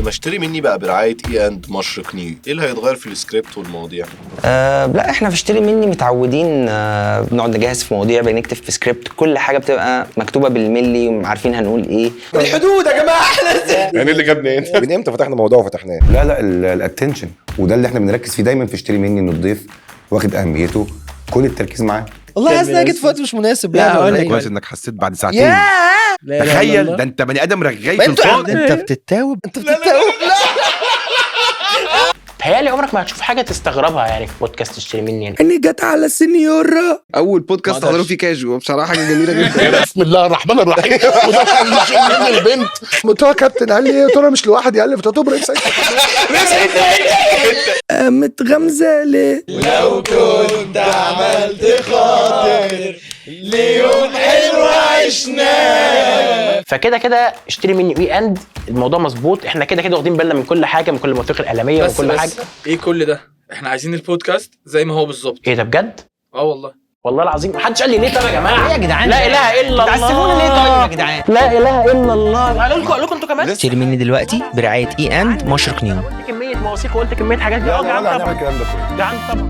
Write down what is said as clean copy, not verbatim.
ما اشتري مني بقى برعاية e& مشرق نيو، ايه اللي هيتغير في السكريبت والمواضيع؟ لا، احنا في اشتري مني متعودين، بنقعد نجهز في مواضيع، بنكتب في سكريبت، كل حاجة بتبقى مكتوبة بالملي وعارفين هنقول ايه. الحدود يا جماعه، احنا يعني اللي جابني انت؟ من امتى فتحنا موضوع وفتحناه؟ لا لا، ال attention، وده اللي احنا بنركز فيه دايما في اشتري مني، ان الضيف واخد اهميته، كل التركيز معاه. والله حاسس ان انا جيت في وقت مش مناسب. لا، يعني أقول ولا لك. إيه؟ كويس انك حسيت بعد ساعتين. ياه. لا إله إلا تخيل الله. ده انت بني ادم رغاي ما في انتوا الفاضي. انت بتتاوب، انت بتتاوب. لا. تهيألي عمرك ما هتشوف حاجة تستغربها يعني في بودكاست اشتري مني يعني. اني جت على السنيورة. اول بودكاست احضره فيه كاجو، بصراحة حاجة جميلة جدا. بسم الله الرحمن الرحيم، ودخل من البنت. قلت له يا كابتن، قال لي ايه؟ قلت له مش لوحدي، قال لي بتعتبر قامت غمزه ليه؟ لو كنت عملت خاطر ليوم حلو عشناه. فكده كده اشتري مني e& الموضوع مظبوط، احنا كده كده واخدين بالنا من كل حاجه، من كل المواثيق الاعلامية بس وكل بس حاجه. ايه كل ده؟ احنا عايزين البودكاست زي ما هو بالظبط. ايه ده بجد؟ اه والله. والله العظيم محدش قال لي ليه. طب يا جماعة، ايه يا جدعان؟ لا اله الا الله. تعسفونا ليه طيب يا جدعان؟ لا اله الا الله. قالوا لكم انتوا كمان. اشتري مني دلوقتي برعاية e& مشرق نيو. قلت كمية مواثيق وقلت كمية حاجات. لا اه لا، جعان ولا طبعا. هنعمل الكلام ده كله. جعان طبعا.